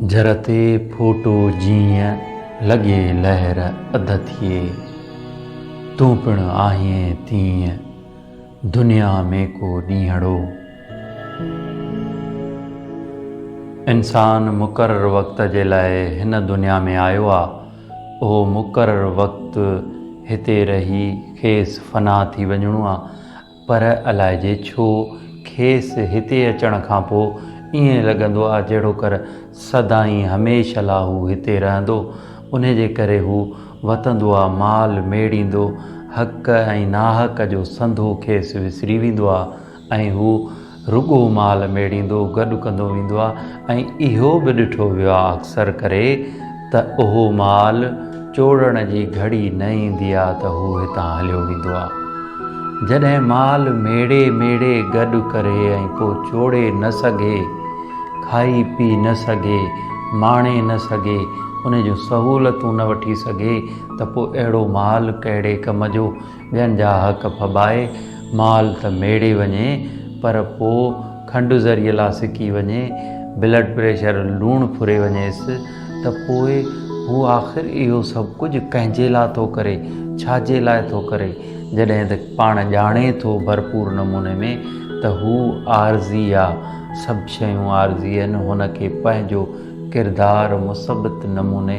جر تي ڦوٽو جيئن لڳي لهر اڌ ٿئي، تون پڻ آهين تيئن دنيا ۾ ڪو ڏينهڙو. انسان مقرر وقت جي لاء هن دنيا ۾ آيو آ، اهو مقرر وقت هتي رهي کيس فنا ٿي وڃڻو آ، پر الائجي ڇو کيس هتي اچڻ کان پوء ائين لڳندو آ جهڙوڪر سدائين هميشه لا هو هتي رهندو. انهي جي ڪري هو وتندو آ مال ميڙيندو، حق ۽ ناحق جو سنڌو کيس وسري ويندو آ ۽ هو رڳو مال ميڙيندو گڏ ڪندو ويندو آ ۽ اهو به ڏٺو ويو آ اڪثر ڪري ته اهو مال چوڙڻ جي گهڙي نه ايندي آ ته هو هتان هليو ويندو آ. جڏهن مال ميڙي ميڙي گڏ ڪري ۽ پوء چوڙي نه سگهي، کائي پي نه سگهي، ماڻي نه سگهي، ان جون سهولتون نه وٺي سگهي ته پوء اهڙو مال ڪهڙي ڪم جو؟ ٻين جا حق ڦٻائي مال ته ميڙي وڃي پر پوء کنڊ ذريعي لا سڪي وڃي، بلڊ پريشر لوڻ ڦري وڃيس ته پوء هو آخر اهو سڀ ڪجهه ڪنهن جي لا ٿو ڪري، ڇا جي لاء ٿو ڪري؟ جڏهن ته پاڻ ڄاڻي ٿو ڀرپور نموني ۾ ته هو عارضي آ، سڀ شيون عارضي آهن، هن کي پنهنجو ڪردار مثبت نموني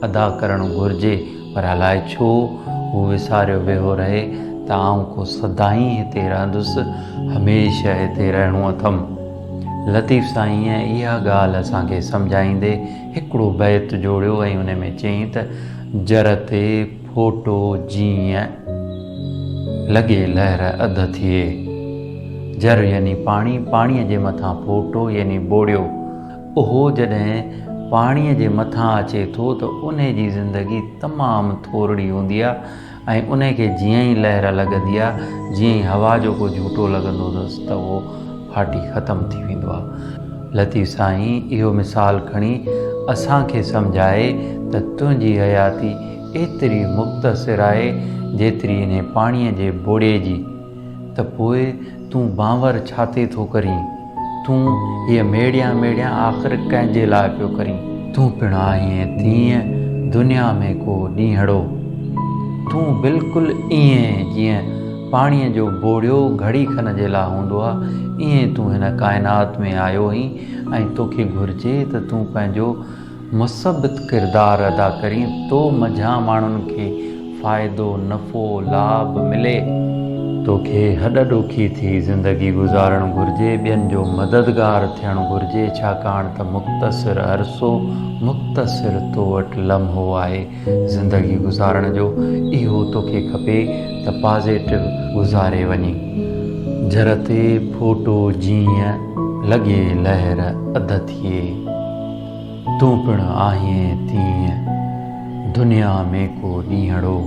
ادا ڪرڻ گهرجي. پر الائي ڇو هو وساريو ويهو رهي ته آئون ڪو سدائين هتي رهندس، هميشه هتي رهڻو اٿم. لطيف سائينء اها ڳالهه اسان کي سمجهائيندي هڪڙو بيت جوڙيو ۽ ان ۾ چيائين ته، جر تي ڦوٽو جيئن لڳي لهر اڌ ٿئي. جر يعني پاڻي، پاڻيء جي مٿان ڦوٽو يعني ٻوڙيو. اهو جڏهن پاڻيء جي مٿان اچي ٿو ته انهي جي زندگي تمام ٿورڙي هوندي آهي ۽ انهي کي جيئن ئي لهر لڳندي آهي، جيئن ئي هوا جو ڪو جهوٽو لڳندو اٿس ته اهو ڦاٽي ختم ٿي ويندو آهي. لطيف سائين اهو مثال کڻي اسان کي سمجهائي ته تنهنجي حياتي ايتري مختصر آهي جيتري انهي پاڻيء جي ٻوڙي جي. ته پوء تون بانور ڇا تي ٿو ڪرين؟ تون هيء ميڙيان ميڙيان آخر ڪنهن جي لاء پيو ڪرين؟ تون پڻ آهين تيئن دنيا ۾ ڪو ڏينهڙو. تون بلڪل ائين جيئن پاڻيء جو ٻوڙيو گهڙي کن جي لاء هوندو آ، ائين تون هن ڪائنات ۾ آيو هين ۽ توکي گهرجي ته تون پنهنجو مثبت ڪردار ادا ڪرين تو منجهان ماڻهن کي فائدو، نفعو، لاڀ ملي. توکي هڏ ڏوکي ٿي زندگي گذارڻ گهرجي، ٻين جو مددگار ٿيڻ گهرجي، ڇاڪاڻ ته مختصر عرصو، مختصر تو وٽ لمحو آهي زندگي گذارڻ جو، اهو توکي کپي ته پازيٽو گذاري وڃين. جر تي ڦوٽو جيئن لڳي لهر اڌ ٿئي. تون پڻ آهين تيئن دنيا ۾ ڪو ڏينهڙو.